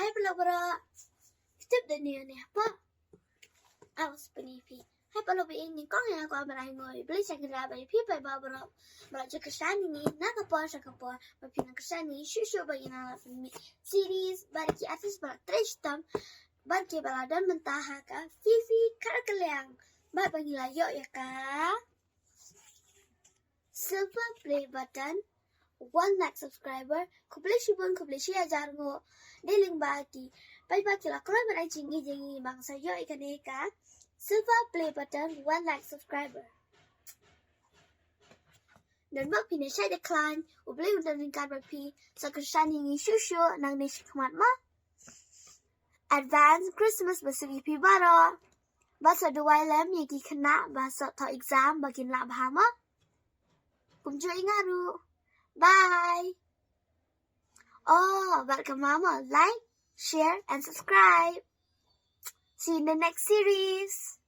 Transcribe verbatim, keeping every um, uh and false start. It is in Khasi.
Hai paralok baroh. Tip da ni ne pa. Awas pini pi. Hai paralok, ba in ni kong ya ko ba rai ngoi. Beli chak da ba pi pa ba baroh. Ba je ka shani ni na ka por sha ka por. Ba pi na ka shani shu shu ba ina la pini series ba ki artist ba trei tam. Ba ki ba la don mynta ha ka Fifi Kharkeliang. Ba ba ngi la ïoh ïa ka silver play button, one lakh subscriber, khublei shibun, khublei shi hajar nguh. Dei lyngba ki paidbah ki la kren ban ai jingïeit ïa ngi ba ngin sa ïoh ïa kane ka silver play button, one lakh subscriber. Don ba phi ne shai da khlaiñ, U Blei un don ryngkat bad phi, sa kyrshan ïa ngi shuh shuh nangne shakhmat ma. Advance Christmas ba suk ïa phi baroh. Ba sa duwai lem ïa ki khynnah ba sa thoh exam ba kin lah bha ma. Kumjuh ïa nga ruh. Bye. Oh, bad kumno mo, like, share and subscribe. See you in the next series.